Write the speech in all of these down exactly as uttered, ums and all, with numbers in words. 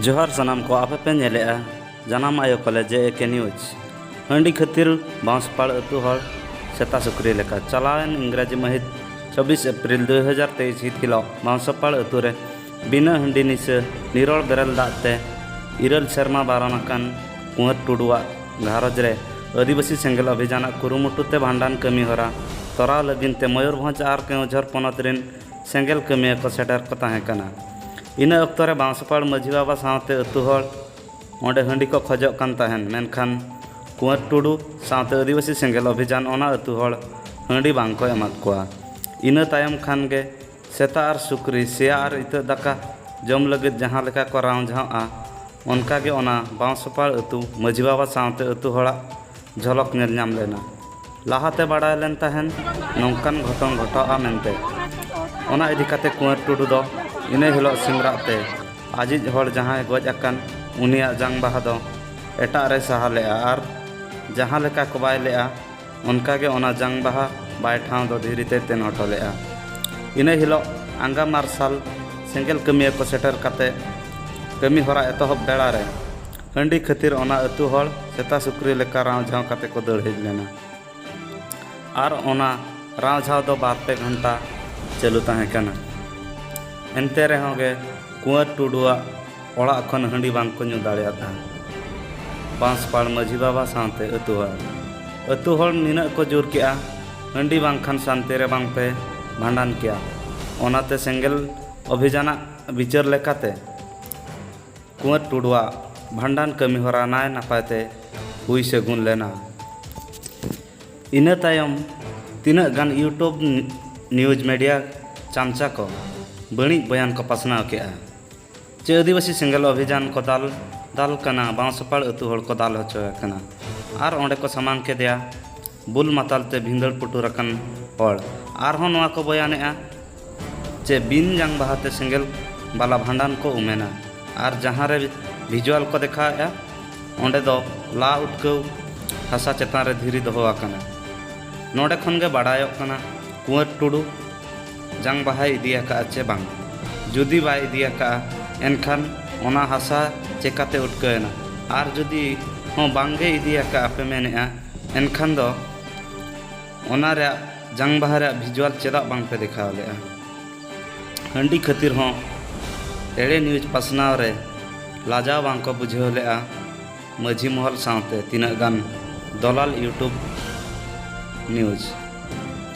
ᱡᱚᱦᱟᱨ ᱥᱟᱱᱟᱢ ᱠᱚ, ᱟᱯᱮ ᱯᱮ ᱧᱮᱞᱮᱜᱼᱟ ᱡᱟᱱᱟᱢ ᱟᱭᱳ ᱠᱚᱞᱮ ᱡᱮ ᱮ ᱠᱮ ᱱᱤᱭᱩᱡᱽ᱾ ᱦᱟᱺᱰᱤ ᱠᱷᱟᱹᱛᱤᱨ ᱵᱟᱸᱥᱯᱟᱲ ᱟᱹᱛᱩ ᱦᱚᱲ ᱥᱮᱛᱟ ᱥᱩᱠᱨᱤ ᱞᱮᱠᱟ᱾ ᱪᱟᱞᱟᱣᱮᱱ ᱤᱝᱨᱟᱡᱤ ᱢᱟᱹᱦᱤᱛ ᱪᱷᱟᱵᱵᱤᱥ ᱮᱯᱨᱤᱞ ᱫᱩ ᱦᱟᱡᱟᱨ ᱛᱮᱭᱤᱥ ᱦᱤᱛ ᱦᱤᱞᱳᱜ ᱵᱟᱸᱥᱯᱟᱲ ᱟᱹᱛᱩ ᱨᱮ ᱵᱤᱱᱟᱹ ᱦᱟᱺᱰᱤ ᱱᱤᱥᱟᱹ ᱱᱤᱨᱚᱲ ᱵᱮᱨᱮᱞ ᱫᱟᱜ ᱛᱮ ᱤᱨᱟᱹᱞ ᱥᱮᱨᱢᱟ ᱵᱟᱨᱚᱱ ᱟᱠᱟᱱ ᱠᱩᱸᱣᱟᱨ ᱴᱩᱰᱩᱣᱟᱜ ᱜᱷᱟᱨᱚᱸᱡᱽ ᱨᱮ ᱟᱹᱫᱤᱵᱟᱹᱥᱤ ᱥᱮᱸᱜᱮᱞ ᱚᱵᱷᱤᱡᱟᱱᱟᱜ ᱠᱩᱨᱩᱢᱩᱴᱩ ᱛᱮ ᱵᱷᱟᱸᱰᱟᱱ ᱠᱟᱹᱢᱤ ᱦᱚᱨᱟ ᱛᱚᱨᱟᱣ ᱞᱟᱹᱜᱤᱫ ᱛᱮ ᱢᱚᱭᱩᱨᱵᱷᱚᱸᱡᱽ ᱟᱨ ᱠᱮᱣᱚᱸᱡᱷᱚᱨ ᱯᱚᱱᱚᱛ ᱨᱮᱱ ᱥᱮᱸᱜᱮᱞ ᱠᱟᱹᱢᱤᱭᱟᱹ ᱠᱚ ᱥᱮᱴᱮᱨ ᱠᱚ ᱛᱟᱦᱮᱸ ᱠᱟᱱᱟ᱾ ᱤᱱᱟᱹ ᱚᱠᱛᱚ ᱨᱮ ᱵᱟᱸᱥᱯᱟᱲ ᱢᱟᱹᱡᱷᱤ ᱵᱟᱵᱟ ᱥᱟᱶᱛᱮ ᱟᱹᱛᱩ ᱦᱚᱲ ᱚᱸᱰᱮ ᱦᱟᱺᱰᱤ ᱠᱚ ᱠᱷᱚᱡᱚᱜ ᱠᱟᱱ ᱛᱟᱦᱮᱱ, ᱢᱮᱱᱠᱷᱟᱱ ᱠᱩᱸᱣᱟᱨ ᱴᱩᱰᱩ ᱥᱟᱶᱛᱮ ᱟᱹᱫᱤᱵᱟᱹᱥᱤ ᱥᱮᱸᱜᱮᱞ ᱚᱵᱷᱤᱡᱟᱱ ᱚᱱᱟ ᱟᱹᱛᱩ ᱦᱚᱲ ᱦᱟᱺᱰᱤ ᱵᱟᱝ ᱠᱚ ᱮᱢᱟᱫ ᱠᱚᱣᱟ᱾ ᱤᱱᱟᱹ ᱛᱟᱭᱚᱢ ᱠᱷᱟᱱ ᱜᱮ ᱥᱮᱛᱟ ᱟᱨ ᱥᱩᱠᱨᱤ, ᱥᱮᱭᱟ ᱟᱨ ᱤᱛᱟᱹᱜ ᱫᱟᱠᱟ ᱡᱚᱢ ᱞᱟᱹᱜᱤᱫ ᱡᱟᱦᱟᱸ ᱞᱮᱠᱟ ᱠᱚ ᱨᱟᱣᱡᱷᱟᱣᱜᱼᱟ, ᱚᱱᱠᱟ ᱜᱮ ᱚᱱᱟ ᱵᱟᱸᱥᱯᱟᱲ ᱟᱹᱛᱩ ᱢᱟᱹᱡᱷᱤ ᱵᱟᱵᱟ ᱥᱟᱶᱛᱮ ᱟᱹᱛᱩ ᱦᱚᱲᱟᱜ ᱡᱷᱚᱞᱚᱠ ᱧᱮᱞ ᱧᱟᱢ ᱞᱮᱱᱟ᱾ ᱞᱟᱦᱟᱛᱮ ᱵᱟᱲᱟᱭ ᱞᱮᱱ ᱛᱟᱦᱮᱱ ᱱᱚᱝᱠᱟᱱ ᱜᱷᱚᱴᱚᱱ ᱜᱷᱚᱴᱟᱜᱼᱟ ᱢᱮᱱᱛᱮ᱾ ᱚᱱᱟ ᱤᱫᱤ ᱠᱟᱛᱮ ᱠᱩᱸᱣᱟᱨ ᱴᱩᱰᱩ ᱫᱚ ᱤᱱᱟᱹ ᱦᱤᱞᱳᱜ ᱥᱤᱢᱨᱟᱜ ᱛᱮ ᱟᱡᱤᱡ ᱦᱚᱲ ᱡᱟᱦᱟᱸᱭ ᱜᱚᱡ ᱟᱠᱟᱱ ᱩᱱᱤᱭᱟᱜ ᱡᱟᱝ ᱵᱟᱦᱟ ᱫᱚ ᱮᱴᱟᱜ ᱨᱮᱭ ᱥᱟᱦᱟ ᱞᱮᱜᱼᱟ ᱟᱨ ᱡᱟᱦᱟᱸ ᱞᱮᱠᱟ ᱠᱚᱵᱟᱭ ᱞᱮᱜᱼᱟ ᱚᱱᱠᱟ ᱜᱮ ᱚᱱᱟ ᱡᱟᱝ ᱵᱟᱦᱟ ᱵᱟᱭ ᱴᱷᱟᱶ ᱫᱚ ᱫᱷᱤᱨᱤ ᱛᱮᱭ ᱛᱮᱱ ᱦᱚᱴᱚ ᱞᱮᱜᱼᱟ᱾ ᱤᱱᱟᱹ ᱦᱤᱞᱳᱜ ᱟᱸᱜᱟ ᱢᱟᱨᱥᱟᱞ ᱥᱮᱸᱜᱮᱞ ᱠᱟᱹᱢᱤᱭᱟᱹ ᱠᱚ ᱥᱮᱴᱮᱨ ᱠᱟᱛᱮ ᱠᱟᱹᱢᱤ ᱦᱚᱨᱟ ᱮᱛᱚᱦᱚᱵ ᱵᱮᱲᱟ ᱨᱮ ᱦᱟᱺᱰᱤ ᱠᱷᱟᱹᱛᱤᱨ ᱚᱱᱟ ᱟᱹᱛᱩ ᱦᱚᱲ ᱥᱮᱛᱟ ᱥᱩᱠᱨᱤ ᱞᱮᱠᱟ ᱨᱟᱣᱡᱷᱟᱣ ᱠᱟᱛᱮ ᱠᱚ ᱫᱟᱹᱲ ᱦᱮᱡ ᱞᱮᱱᱟ᱾ ᱟᱨ ᱚᱱᱟ ᱨᱟᱣᱡᱷᱟᱣ ᱫᱚ ᱵᱟᱨ ᱯᱮ ᱜᱷᱚᱱᱴᱟ ᱪᱟᱹᱞᱩ ᱛᱟᱦᱮᱸ ᱠᱟᱱᱟ᱾ ᱮᱱᱛᱮ ᱨᱮᱦᱚᱸ ᱜᱮ ᱠᱩᱸᱣᱟᱨ ᱴᱩᱰᱩᱣᱟᱜ ᱚᱲᱟᱜ ᱠᱷᱚᱱ ᱦᱟᱺᱰᱤ ᱵᱟᱝ ᱠᱚ ᱧᱩ ᱫᱟᱲᱮᱭᱟᱫᱟ᱾ ᱵᱟᱸᱥᱯᱟᱲ ᱢᱟᱹᱡᱷᱤ ᱵᱟᱵᱟ ᱥᱟᱶᱛᱮ ᱟᱹᱛᱩ ᱦᱚᱲ, ᱟᱹᱛᱩ ᱦᱚᱲ ᱱᱤᱱᱟᱹᱜ ᱠᱚ ᱡᱳᱨ ᱠᱮᱜᱼᱟ, ᱦᱟᱺᱰᱤ ᱵᱟᱝᱠᱷᱟᱱ ᱥᱟᱱᱛᱤ ᱨᱮ ᱵᱟᱝ ᱯᱮ ᱵᱷᱟᱸᱰᱟᱱ ᱠᱮᱭᱟ᱾ ᱚᱱᱟᱛᱮ ᱥᱮᱸᱜᱮᱞ ᱚᱵᱷᱤᱡᱟᱱᱟᱜ ᱵᱤᱪᱟᱹᱨ ᱞᱮᱠᱟᱛᱮ ᱠᱩᱸᱣᱟᱨ ᱴᱩᱰᱩᱣᱟᱜ ᱵᱷᱟᱸᱰᱟᱱ ᱠᱟᱹᱢᱤ ᱦᱚᱨᱟ ᱱᱟᱭ ᱱᱟᱯᱟᱭ ᱛᱮ ᱦᱩᱭ ᱥᱟᱹᱜᱩᱱ ᱞᱮᱱᱟ᱾ ᱤᱱᱟᱹ ᱛᱟᱭᱚᱢ ᱛᱤᱱᱟᱹᱜ ᱜᱟᱱ YouTube news media ᱪᱟᱢᱪᱟ ᱠᱚ ᱵᱟᱹᱲᱤᱡ ᱵᱚᱭᱟᱱ ᱠᱚ ᱯᱟᱥᱱᱟᱣ ᱠᱮᱜᱼᱟ᱾ ᱪᱮ ᱟᱹᱫᱤᱵᱟᱹᱥᱤ ᱥᱮᱸᱜᱮᱞ ᱚᱵᱷᱤᱡᱟᱱ ᱠᱚ ᱫᱟᱞ, ᱫᱟᱞ ᱠᱟᱱᱟ, ᱵᱟᱝᱥᱚᱯᱟᱲ ᱟᱹᱛᱩ ᱦᱚᱲ ᱠᱚ ᱫᱟᱞ ᱦᱚᱪᱚ ᱟᱠᱟᱱᱟ᱾ ᱟᱨ ᱚᱸᱰᱮ ᱠᱚ ᱥᱟᱢᱟᱝ ᱠᱮᱫᱮᱭᱟ ᱵᱩᱞ ᱢᱟᱛᱟᱞ ᱛᱮ ᱵᱷᱤᱸᱫᱟᱹᱲ ᱯᱩᱴᱩᱨ ᱟᱠᱟᱱ ᱦᱚᱲ᱾ ᱟᱨᱦᱚᱸ ᱱᱚᱣᱟ ᱠᱚ ᱵᱚᱭᱟᱱᱮᱜᱼᱟ ᱪᱮ ᱵᱤᱱ ᱡᱟᱝ ᱵᱟᱦᱟ ᱛᱮ ᱥᱮᱸᱜᱮᱞ ᱵᱟᱞᱟ ᱵᱷᱟᱸᱰᱟᱱ ᱠᱚ ᱩᱢᱮᱱᱟ᱾ ᱟᱨ ᱡᱟᱦᱟᱸ ᱨᱮ ᱵᱷᱤᱡᱩᱣᱟᱞ ᱠᱚ ᱫᱮᱠᱷᱟᱣᱮᱜᱼᱟ, ᱚᱸᱰᱮ ᱫᱚ ᱞᱟ ᱩᱴᱠᱟᱹᱣ ᱦᱟᱥᱟ ᱪᱮᱛᱟᱱ ᱨᱮ ᱫᱷᱤᱨᱤ ᱫᱚᱦᱚ ᱟᱠᱟᱱᱟ᱾ ᱱᱚᱰᱮ ᱠᱷᱚᱱ ᱜᱮ ᱵᱟᱰᱟᱭᱚᱜ ᱠᱟᱱᱟ ᱠᱩᱸᱣᱟᱨ ᱴᱩᱰᱩ ᱡᱟᱝ ᱵᱟᱦᱟᱭ ᱤᱫᱤ ᱟᱠᱟᱫᱼᱟ ᱪᱮ ᱵᱟᱝ᱾ ᱡᱩᱫᱤ ᱵᱟᱭ ᱤᱫᱤ ᱟᱠᱟᱫᱼᱟ, ᱮᱱᱠᱷᱟᱱ ᱚᱱᱟ ᱦᱟᱥᱟ ᱪᱮᱠᱟᱛᱮ ᱩᱴᱠᱟᱹᱣ ᱮᱱᱟ? ᱟᱨ ᱡᱩᱫᱤ ᱦᱚᱸ ᱵᱟᱝᱜᱮ ᱤᱫᱤ ᱟᱠᱟᱫᱼᱟ ᱯᱮ ᱢᱮᱱᱮᱫᱼᱟ, ᱮᱱᱠᱷᱟᱱ ᱫᱚ ᱚᱱᱟ ᱨᱮᱭᱟᱜ ᱡᱟᱝ ᱵᱟᱦᱟ ᱨᱮᱭᱟᱜ ᱵᱷᱤᱡᱩᱣᱟᱞ ᱪᱮᱫᱟᱜ ᱵᱟᱝ ᱯᱮ ᱫᱮᱠᱷᱟᱣ ᱞᱮᱫᱼᱟ? ᱦᱟᱺᱰᱤ ᱠᱷᱟᱹᱛᱤᱨ ᱦᱚᱸ ᱮᱲᱮ ᱱᱤᱭᱩᱡᱽ ᱯᱟᱥᱱᱟᱣ ᱨᱮ ᱞᱟᱡᱟᱣ ᱵᱟᱝ ᱠᱚ ᱵᱩᱡᱷᱟᱹᱣ ᱞᱮᱫᱼᱟ᱾ ᱢᱟᱹᱡᱷᱤ ᱢᱚᱦᱚᱞ ᱥᱟᱶᱛᱮ ᱛᱤᱱᱟᱹᱜ ᱜᱟᱱ ᱫᱚᱞᱟᱞ YouTube ᱱᱤᱭᱩᱡᱽ,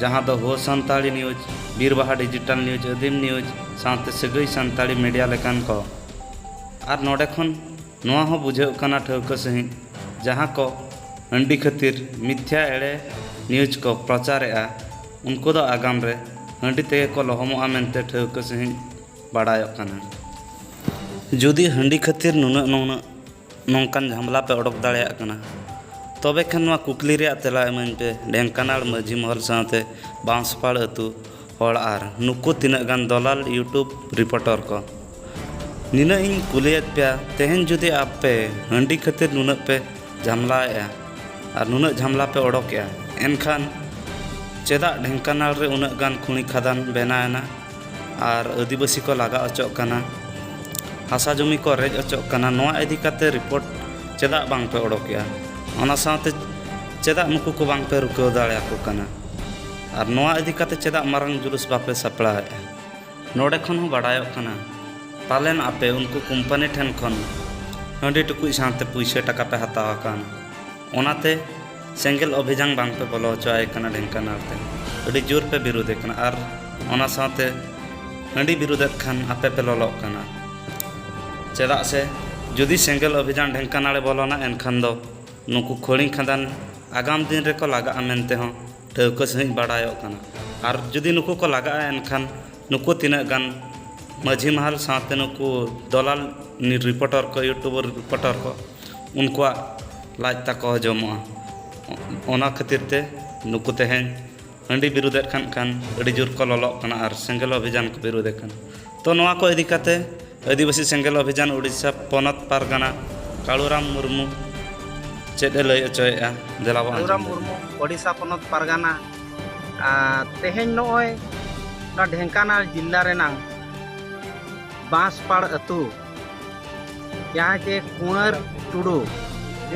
ᱡᱟᱦᱟᱸ ᱫᱚ ᱦᱳ ᱥᱟᱱᱛᱟᱲᱤ ᱱᱤᱭᱩᱡᱽ, ᱵᱤᱨᱵᱟᱦᱟ ᱰᱤᱡᱤᱴᱟᱞ ᱱᱤᱭᱩᱡᱽ, ᱟᱹᱫᱤᱢ ᱱᱤᱭᱩᱡᱽ ᱥᱟᱶᱛᱮ ᱥᱟᱹᱜᱟᱹᱭ ᱥᱟᱱᱛᱟᱲᱤ ᱢᱤᱰᱤᱭᱟ ᱞᱮᱠᱟᱱ ᱠᱚ᱾ ᱟᱨ ᱱᱚᱰᱮ ᱠᱷᱚᱱ ᱱᱚᱣᱟ ᱦᱚᱸ ᱵᱩᱡᱷᱟᱹᱜ ᱠᱟᱱᱟ ᱴᱷᱟᱹᱣᱠᱟᱹ ᱥᱟᱺᱦᱤᱡ, ᱡᱟᱦᱟᱸ ᱠᱚ ᱦᱟᱺᱰᱤ ᱠᱷᱟᱹᱛᱤᱨ ᱢᱤᱛᱷᱭᱟ ᱮᱲᱮ ᱱᱤᱭᱩᱡᱽ ᱠᱚ ᱯᱨᱚᱪᱟᱨᱮᱜᱼᱟ, ᱩᱱᱠᱩ ᱫᱚ ᱟᱜᱟᱢ ᱨᱮ ᱦᱟᱺᱰᱤ ᱛᱮᱜᱮ ᱠᱚ ᱞᱚᱦᱚᱢᱚᱜᱼᱟ ᱢᱮᱱᱛᱮ ᱴᱷᱟᱹᱣᱠᱟᱹ ᱥᱟᱺᱦᱤᱡ ᱵᱟᱰᱟᱭᱚᱜ ᱠᱟᱱᱟ᱾ ᱡᱩᱫᱤ ᱦᱟᱺᱰᱤ ᱠᱷᱟᱹᱛᱤᱨ ᱱᱩᱱᱟᱹᱜ ᱱᱩᱱᱟᱹᱜ ᱱᱚᱝᱠᱟᱱ ᱡᱷᱟᱢᱞᱟ ᱯᱮ ᱚᱰᱚᱠ ᱫᱟᱲᱮᱭᱟᱜ ᱠᱟᱱᱟ, ᱛᱚᱵᱮ ᱠᱷᱟᱱ ᱱᱚᱣᱟ ᱠᱩᱠᱞᱤ ᱨᱮᱭᱟᱜ ᱛᱮᱞᱟ ᱮᱢᱟᱹᱧ ᱯᱮ, ᱰᱷᱮᱝᱠᱟᱱᱟᱲ ᱢᱟᱹᱡᱷᱤ ᱢᱚᱦᱚᱞ ᱥᱟᱶᱛᱮ ᱵᱟᱸᱥᱯᱟᱲ ᱟᱹᱛᱩ ᱦᱚᱲ ᱟᱨ ᱱᱩᱠᱩ ᱛᱤᱱᱟᱹᱜ ᱜᱟᱱ ᱫᱚᱞᱟᱞ YouTube ᱨᱤᱯᱳᱨᱴᱚᱨ ᱠᱚ᱾ ᱱᱤᱱᱟᱹᱜ ᱤᱧ ᱠᱩᱞᱤᱭᱮᱫ ᱯᱮᱭᱟ, ᱛᱮᱦᱮᱧ ᱡᱩᱫᱤ ᱟᱯᱮ ᱦᱟᱺᱰᱤ ᱠᱷᱟᱹᱛᱤᱨ ᱱᱩᱱᱟᱹᱜ ᱯᱮ ᱡᱷᱟᱢᱞᱟᱭᱮᱫᱼᱟ ᱟᱨ ᱱᱩᱱᱟᱹᱜ ᱡᱷᱟᱢᱞᱟ ᱯᱮ ᱚᱰᱚᱠᱮᱜᱼᱟ, ᱮᱱᱠᱷᱟᱱ ᱪᱮᱫᱟᱜ ᱰᱷᱮᱝᱠᱟᱱᱟᱲ ᱨᱮ ᱩᱱᱟᱹᱜ ᱜᱟᱱ ᱠᱷᱩᱲᱤ ᱠᱷᱟᱫᱟᱱ ᱵᱮᱱᱟᱣ ᱮᱱᱟ ᱟᱨ ᱟᱹᱫᱤᱵᱟᱹᱥᱤ ᱠᱚ ᱞᱟᱜᱟ ᱚᱪᱚᱜ ᱠᱟᱱᱟ, ᱦᱟᱥᱟ ᱡᱚᱢᱤ ᱠᱚ ᱨᱮᱡ ᱚᱪᱚᱜ ᱠᱟᱱᱟ? ᱱᱚᱣᱟ ᱤᱫᱤ ᱠᱟᱛᱮ ᱨᱤᱯᱳᱨᱴ ᱪᱮᱫᱟᱜ ᱵᱟᱝ ᱯᱮ ᱚᱰᱚᱠᱮᱜᱼᱟ? ᱚᱱᱟ ᱥᱟᱶᱛᱮ ᱪᱮᱫᱟᱜ ᱱᱩᱠᱩ ᱠᱚ ᱵᱟᱝ ᱯᱮ ᱨᱩᱠᱟᱹᱣ ᱫᱟᱲᱮᱭᱟᱠᱚ ᱠᱟᱱᱟ? ᱟᱨ ᱱᱚᱣᱟ ᱤᱫᱤ ᱠᱟᱛᱮ ᱪᱮᱫᱟᱜ ᱢᱟᱨᱟᱝ ᱡᱩᱞᱩᱥ ᱵᱟᱯᱮ ᱥᱟᱯᱲᱟᱣᱮᱫᱼᱟ? ᱱᱚᱰᱮ ᱠᱷᱚᱱ ᱦᱚᱸ ᱵᱟᱰᱟᱭᱚᱜ ᱠᱟᱱᱟ, ᱯᱟᱞᱮᱱ ᱟᱯᱮ ᱩᱱᱠᱩ ᱠᱳᱢᱯᱟᱱᱤ ᱴᱷᱮᱱ ᱠᱷᱚᱱ ᱦᱟᱺᱰᱤ ᱴᱩᱠᱩᱡ ᱥᱟᱶᱛᱮ ᱯᱩᱭᱥᱟᱹ ᱴᱟᱠᱟ ᱯᱮ ᱦᱟᱛᱟᱣ ᱟᱠᱟᱱᱟ᱾ ᱚᱱᱟᱛᱮ ᱥᱮᱸᱜᱮᱞ ᱚᱵᱷᱤᱡᱟᱱ ᱵᱟᱝ ᱯᱮ ᱵᱚᱞᱚ ᱦᱚᱪᱚᱣᱟᱭ ᱠᱟᱱᱟ ᱰᱷᱮᱝᱠᱟᱱᱟᱲ ᱛᱮ᱾ ᱟᱹᱰᱤ ᱡᱳᱨ ᱯᱮ ᱵᱤᱨᱳᱫᱮ ᱠᱟᱱᱟ ᱟᱨ ᱚᱱᱟ ᱥᱟᱶᱛᱮ ᱦᱟᱺᱰᱤ ᱵᱤᱨᱳᱫᱮᱫ ᱠᱷᱟᱱ ᱟᱯᱮ ᱯᱮ ᱞᱚᱞᱚᱜ ᱠᱟᱱᱟ᱾ ᱪᱮᱫᱟᱜ ᱥᱮ ᱡᱩᱫᱤ ᱥᱮᱸᱜᱮᱞ ᱚᱵᱷᱤᱡᱟᱱ ᱰᱷᱮᱝᱠᱟᱱᱟᱲᱮ ᱵᱚᱞᱚᱱᱟ, ᱮᱱᱠᱷᱟᱱ ᱫᱚ ᱱᱩᱠᱩ ᱠᱷᱚᱲᱤᱝ ᱠᱷᱟᱫᱟᱱ ᱟᱜᱟᱢ ᱫᱤᱱ ᱨᱮᱠᱚ ᱞᱟᱜᱟᱜᱼᱟ ᱢᱮᱱᱛᱮ ᱦᱚᱸ ᱴᱷᱟᱹᱣᱠᱟᱹ ᱥᱟᱺᱦᱤᱡ ᱵᱟᱰᱟᱭᱚᱜ ᱠᱟᱱᱟ᱾ ᱟᱨ ᱡᱩᱫᱤ ᱱᱩᱠᱩ ᱠᱚ ᱞᱟᱜᱟᱜᱼᱟ, ᱮᱱᱠᱷᱟᱱ ᱱᱩᱠᱩ ᱛᱤᱱᱟᱹᱜ ᱜᱟᱱ ᱢᱟᱹᱡᱷᱤ ᱢᱟᱦᱟᱞ ᱥᱟᱶᱛᱮ ᱱᱩᱠᱩ ᱫᱚᱞᱟᱞ ᱨᱤᱯᱳᱨᱴᱟᱨ ᱠᱚ, ᱤᱭᱩᱴᱩᱵᱟᱨ ᱨᱤᱯᱳᱨᱴᱟᱨ ᱠᱚ, ᱩᱱᱠᱩᱣᱟᱜ ᱞᱟᱡ ᱛᱟᱠᱚ ᱦᱚᱡᱚᱢᱚᱜᱼᱟ᱾ ᱚᱱᱟ ᱠᱷᱟᱹᱛᱤᱨ ᱛᱮ ᱱᱩᱠᱩ ᱛᱮᱦᱮᱧ ᱦᱟᱺᱰᱤ ᱵᱤᱨᱩᱫᱷᱮᱫ ᱠᱷᱟᱱ ᱠᱷᱟᱱ ᱟᱹᱰᱤ ᱡᱳᱨ ᱠᱚ ᱞᱚᱞᱚᱜ ᱠᱟᱱᱟ ᱟᱨ ᱥᱮᱸᱜᱮᱞ ᱚᱵᱷᱤᱡᱟᱱ ᱠᱚ ᱵᱤᱨᱩᱫᱷᱮᱫ ᱠᱟᱱᱟ᱾ ᱛᱚ, ᱱᱚᱣᱟ ᱠᱚ ᱤᱫᱤ ᱠᱟᱛᱮ ᱟᱹᱫᱤᱵᱟᱹᱥᱤ ᱥᱮᱸᱜᱮᱞ ᱚᱵᱷᱤᱡᱟᱱ ᱩᱰᱤᱥᱟ ᱯᱚᱱᱚᱛ ᱯᱟᱨᱜᱟᱱᱟ ᱠᱟᱞᱩᱨᱟᱢ ᱢᱩᱨᱢᱩ ᱪᱮᱫ ᱮ ᱞᱟᱹᱭ ᱦᱚᱪᱚᱭᱮᱫᱼᱟ? ᱫᱮᱞᱟ ᱵᱚᱱ ᱟᱸᱡᱚᱢ ᱠᱟᱞᱩᱨᱟᱢ ᱞᱮᱜᱮ᱾ ᱢᱩᱨᱢᱩ, ᱳᱰᱤᱥᱟ ᱯᱚᱱᱚᱛ ᱯᱟᱨᱜᱟᱱᱟ᱾ ᱟᱨ ᱛᱮᱦᱮᱧ ᱱᱚᱜᱼᱚᱭ ᱱᱚᱣᱟ ᱰᱷᱮᱝᱠᱟᱱᱟᱞ ᱡᱤᱞᱟ ᱨᱮᱱᱟᱝ ᱵᱟᱸᱥᱯᱟᱲ ᱟᱹᱛᱩ, ᱡᱟᱦᱟᱸ ᱡᱮ ᱠᱩᱸᱣᱟᱨ ᱴᱩᱰᱩ,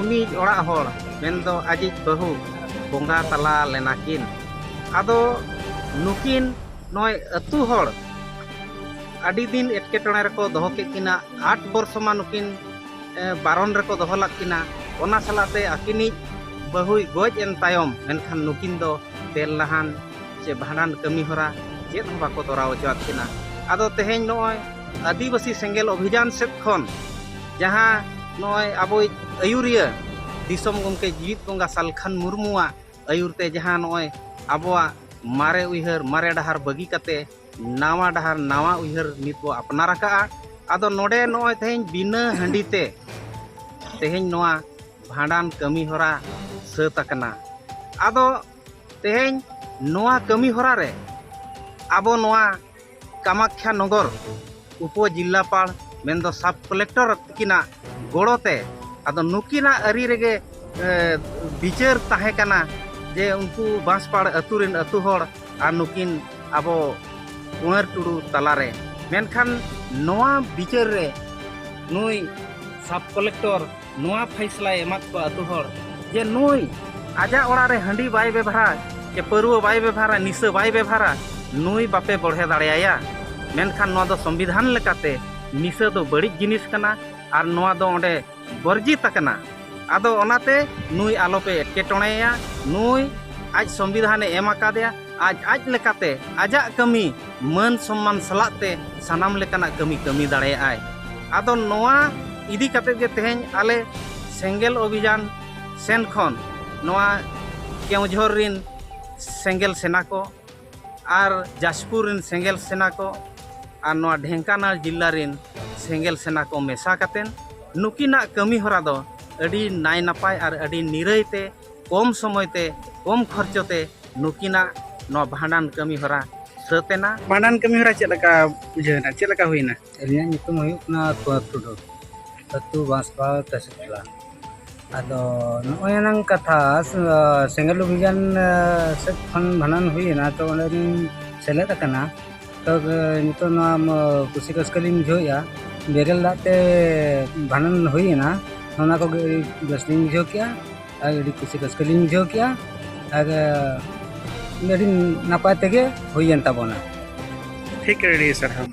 ᱩᱱᱤ ᱚᱲᱟᱜ ᱦᱚᱲ, ᱢᱮᱱᱫᱚ ᱟᱡᱤᱡ ᱵᱟᱹᱦᱩ, ᱵᱚᱸᱜᱟ ᱛᱟᱞᱟ ᱞᱮᱱᱟ ᱠᱤᱱ᱾ ᱟᱫᱚ ᱱᱩᱠᱤᱱ ᱱᱚᱜᱼᱚᱭ ᱟᱹᱛᱩ ᱦᱚᱲ ᱟᱹᱰᱤ ᱫᱤᱱ ᱮᱴᱠᱮᱴᱚᱬᱮ ᱨᱮᱠᱚ ᱫᱚᱦᱚ ᱠᱮᱫ ᱠᱤᱱᱟ᱾ ᱟᱴ ᱵᱚᱨᱥᱚ ᱢᱟ ᱱᱩᱠᱤᱱ, ᱮ, ᱵᱟᱨᱚᱱ ᱨᱮᱠᱚ ᱫᱚᱦᱚ ᱞᱮᱫ ᱠᱤᱱᱟ᱾ ᱚᱱᱟ ᱥᱟᱞᱟᱜ ᱛᱮ ᱟᱹᱠᱤᱱᱤᱡ ᱵᱟᱹᱦᱩᱭ ᱜᱚᱡ ᱮᱱ ᱛᱟᱭᱚᱢ, ᱢᱮᱱᱠᱷᱟᱱ ᱱᱩᱠᱤᱱ ᱫᱚ ᱛᱮᱞ ᱞᱟᱦᱟᱱ ᱪᱮ ᱵᱷᱟᱸᱰᱟᱱ ᱠᱟᱹᱢᱤ ᱦᱚᱨᱟ ᱪᱮᱫ ᱦᱚᱸ ᱵᱟᱠᱚ ᱛᱚᱨᱟᱣ ᱦᱚᱪᱚᱣᱟᱫ ᱠᱤᱱᱟ᱾ ᱟᱫᱚ ᱛᱮᱦᱮᱧ ᱱᱚᱜᱼᱚᱭ ᱟᱹᱫᱤᱵᱟᱹᱥᱤ ᱥᱮᱸᱜᱮᱞ ᱚᱵᱷᱤᱡᱟᱱ ᱥᱮᱫ ᱠᱷᱚᱱ ᱡᱟᱦᱟᱸ ᱱᱚᱜᱼᱚᱭ ᱟᱵᱚᱭᱤᱡ ᱟᱹᱭᱩᱨᱤᱭᱟᱹ ᱫᱤᱥᱚᱢ ᱜᱚᱢᱠᱮ ᱡᱤᱣᱤᱫ ᱵᱚᱸᱜᱟ ᱥᱟᱞᱠᱷᱟᱱ ᱢᱩᱨᱢᱩᱣᱟᱜ ᱟᱹᱭᱩᱨ ᱛᱮ ᱡᱟᱦᱟᱸ ᱱᱚᱜᱼᱚᱭ ᱟᱵᱚᱣᱟᱜ ᱢᱟᱨᱮ ᱩᱭᱦᱟᱹᱨ, ᱢᱟᱨᱮ ᱰᱟᱦᱟᱨ ᱵᱟᱹᱜᱤ ᱠᱟᱛᱮ ᱱᱟᱣᱟ ᱰᱟᱦᱟᱨ, ᱱᱟᱣᱟ ᱩᱭᱦᱟᱹᱨ ᱱᱤᱛ ᱵᱚ ᱟᱯᱱᱟᱨ ᱟᱠᱟᱫᱼᱟ᱾ ᱟᱫᱚ ᱱᱚᱰᱮ ᱱᱚᱜᱼᱚᱭ ᱛᱮᱦᱮᱧ ᱵᱤᱱᱟᱹ ᱦᱟᱺᱰᱤ ᱛᱮ ᱛᱮᱦᱮᱧ ᱱᱚᱣᱟ ᱵᱷᱟᱸᱰᱟᱱ ᱠᱟᱹᱢᱤ ᱦᱚᱨᱟ ᱥᱟᱹᱛ ᱟᱠᱟᱱᱟ᱾ ᱟᱫᱚ ᱛᱮᱦᱮᱧ ᱱᱚᱣᱟ ᱠᱟᱹᱢᱤ ᱦᱚᱨᱟ ᱨᱮ ᱟᱵᱚ ᱱᱚᱣᱟ ᱠᱟᱢᱟᱠᱠᱷᱟ ᱱᱚᱜᱚᱨ ᱩᱯᱚ ᱡᱤᱞᱟᱯᱟᱲ, ᱢᱮᱱᱫᱚ ᱥᱟᱵ ᱠᱚᱞᱮᱠᱴᱚᱨ ᱛᱟᱹᱠᱤᱱᱟᱜ ᱜᱚᱲᱚ ᱛᱮ, ᱟᱫᱚ ᱱᱩᱠᱤᱱᱟᱜ ᱟᱹᱨᱤ ᱨᱮᱜᱮ, ᱮ, ᱵᱤᱪᱟᱹᱨ ᱛᱟᱦᱮᱸ ᱠᱟᱱᱟ ᱡᱮ ᱩᱱᱠᱩ ᱵᱟᱸᱥᱯᱟᱲ ᱟᱹᱛᱩ ᱨᱮᱱ ᱟᱹᱛᱩ ᱦᱚᱲ ᱟᱨ ᱱᱩᱠᱤᱱ ᱟᱵᱚ ᱠᱩᱸᱣᱟᱨ ᱴᱩᱰᱩ ᱛᱟᱞᱟᱨᱮ᱾ ᱢᱮᱱᱠᱷᱟᱱ ᱱᱚᱣᱟ ᱵᱤᱪᱟᱹᱨ ᱨᱮ ᱱᱩᱭ ᱥᱟᱵ ᱠᱚᱞᱮᱠᱴᱚᱨ ᱱᱚᱣᱟ ᱯᱷᱟᱭᱥᱞᱟᱭ ᱮᱢᱟᱫ ᱠᱚᱣᱟ ᱟᱹᱛᱩ ᱦᱚᱲ ᱡᱮ ᱱᱩᱭ ᱟᱡᱟᱜ ᱚᱲᱟᱜ ᱨᱮ ᱦᱟᱺᱰᱤ ᱵᱟᱭ ᱵᱮᱵᱷᱟᱨᱟ, ᱪᱮ ᱯᱟᱹᱨᱣᱟᱹ ᱵᱟᱭ ᱵᱮᱵᱷᱟᱨᱟ, ᱱᱤᱥᱟᱹ ᱵᱟᱭ ᱵᱮᱵᱷᱟᱨᱟ, ᱱᱩᱭ ᱵᱟᱯᱮ ᱵᱚᱲᱦᱮ ᱫᱟᱲᱮᱭᱟᱭᱟ᱾ ᱢᱮᱱᱠᱷᱟᱱ ᱱᱚᱣᱟ ᱫᱚ ᱥᱚᱝᱵᱤᱫᱷᱟᱱ ᱞᱮᱠᱟᱛᱮ ᱱᱤᱥᱟᱹ ᱫᱚ ᱵᱟᱹᱲᱤᱡ ᱡᱤᱱᱤᱥ ᱠᱟᱱᱟ ᱟᱨ ᱱᱚᱣᱟ ᱫᱚ ᱚᱸᱰᱮ ᱵᱚᱨᱡᱤᱛ ᱟᱠᱟᱱᱟ᱾ ᱟᱫᱚ ᱚᱱᱟᱛᱮ ᱱᱩᱭ ᱟᱞᱚᱯᱮ ᱮᱴᱠᱮᱴᱚᱬᱮᱭᱟ᱾ ᱱᱩᱭ ᱟᱡ ᱥᱚᱝᱵᱤᱫᱷᱟᱱᱮ ᱮᱢ ᱟᱠᱟᱫᱮᱭᱟ, ᱟᱡ ᱟᱡ ᱞᱮᱠᱟᱛᱮ ᱟᱡᱟᱜ ᱠᱟᱹᱢᱤ ᱢᱟᱹᱱ ᱥᱚᱢᱢᱟᱱ ᱥᱟᱞᱟᱜ ᱛᱮ ᱥᱟᱱᱟᱢ ᱞᱮᱠᱟᱱᱟᱜ ᱠᱟᱹᱢᱤ ᱠᱟᱹᱢᱤ ᱫᱟᱲᱮᱭᱟᱜᱼᱟᱭ᱾ ᱟᱫᱚ ᱱᱚᱣᱟ ᱤᱫᱤ ᱠᱟᱛᱮ ᱜᱮ ᱛᱮᱦᱮᱧ ᱟᱞᱮ ᱥᱮᱸᱜᱮᱞ ᱚᱵᱷᱤᱡᱟᱱ ᱥᱮᱱ ᱠᱷᱚᱱ ᱱᱚᱣᱟ ᱠᱮᱣᱡᱷᱚᱨ ᱨᱤᱱ ᱥᱮᱸᱜᱮᱞ ᱥᱮᱱᱟ ᱠᱚ ᱟᱨ ᱡᱟᱡᱽᱯᱩᱨ ᱨᱤᱱ ᱥᱮᱸᱜᱮᱞ ᱥᱮᱱᱟ ᱠᱚ ᱟᱨ ᱱᱚᱣᱟ ᱰᱷᱮᱝᱠᱟᱱᱟᱞ ᱡᱤᱞᱟ ᱨᱮᱱ ᱥᱮᱸᱜᱮᱞ ᱥᱮᱱᱟ ᱠᱚ ᱢᱮᱥᱟ ᱠᱟᱛᱮᱱ ᱱᱩᱠᱤᱱᱟᱜ ᱠᱟᱹᱢᱤ ᱦᱚᱨᱟ ᱫᱚ ᱟᱹᱰᱤ ᱱᱟᱭ ᱱᱟᱯᱟᱭ ᱟᱨ ᱟᱹᱰᱤ ᱱᱤᱨᱟᱹᱭ ᱛᱮ, ᱠᱚᱢ ᱥᱚᱢᱚᱭ ᱛᱮ, ᱠᱚᱢ ᱠᱷᱚᱨᱪᱚ ᱛᱮ ᱱᱩᱠᱤᱱᱟᱜ ᱱᱚᱣᱟ ᱵᱷᱟᱸᱰᱟᱱ ᱠᱟᱹᱢᱤ ᱦᱚᱨᱟ ᱥᱟᱹᱛ ᱮᱱᱟ᱾ ᱵᱷᱟᱸᱰᱟᱱ ᱠᱟᱹᱢᱤ ᱦᱚᱨᱟ ᱪᱮᱫ ᱞᱮᱠᱟ ᱵᱩᱡᱷᱟᱹᱣ ᱮᱱᱟ, ᱪᱮᱫ ᱞᱮᱠᱟ ᱦᱩᱭᱱᱟ? ᱟᱹᱞᱤᱧᱟᱜ ᱧᱩᱛᱩᱢ ᱦᱩᱭᱩᱜ ᱠᱟᱱᱟ ᱠᱩᱣᱟᱨ ᱴᱩᱰᱩ, ᱟᱹᱛᱩ ᱵᱟᱸᱥᱯᱟᱲᱟ, ᱛᱮᱥᱮᱴᱞᱟ᱾ ᱟᱫᱚ ᱱᱚᱜᱼᱚᱭ ᱮᱱᱟᱝ ᱠᱟᱛᱷᱟ, ᱥᱮᱸᱜᱮᱞ ᱚᱵᱷᱤᱡᱟᱱ ᱥᱮᱫ ᱠᱷᱚᱱ ᱵᱷᱟᱸᱰᱟᱱ ᱦᱩᱭᱮᱱᱟ, ᱛᱚ ᱚᱸᱰᱮ ᱞᱤᱧ ᱥᱮᱞᱮᱫ ᱟᱠᱟᱱᱟ᱾ ᱛᱚ ᱱᱤᱛᱚᱜ ᱱᱚᱣᱟ ᱠᱩᱥᱤ ᱨᱟᱹᱥᱠᱟᱹ ᱞᱤᱧ ᱵᱩᱡᱷᱟᱹᱣᱮᱫᱼᱟ᱾ ᱵᱮᱨᱮᱞ ᱫᱟᱜ ᱛᱮ ᱵᱷᱟᱸᱰᱟᱱ ᱦᱩᱭᱮᱱᱟ, ᱚᱱᱟ ᱠᱚᱜᱮ ᱟᱹᱰᱤ ᱵᱮᱥ ᱞᱤᱧ ᱵᱩᱡᱷᱟᱹᱣ ᱠᱮᱜᱼᱟ ᱟᱨ ᱟᱹᱰᱤ ᱠᱩᱥᱤ ᱨᱟᱹᱥᱠᱟᱹ ᱞᱤᱧ ᱵᱩᱡᱷᱟᱹᱣ ᱠᱮᱜᱼᱟ᱾ ᱟᱨ ᱟᱹᱰᱤ ᱱᱟᱯᱟᱭ ᱛᱮᱜᱮ ᱦᱩᱭᱮᱱ ᱛᱟᱵᱚᱱᱟ᱾ ᱴᱷᱤᱠ, ᱟᱹᱰᱤ ᱥᱟᱨᱦᱟᱣ᱾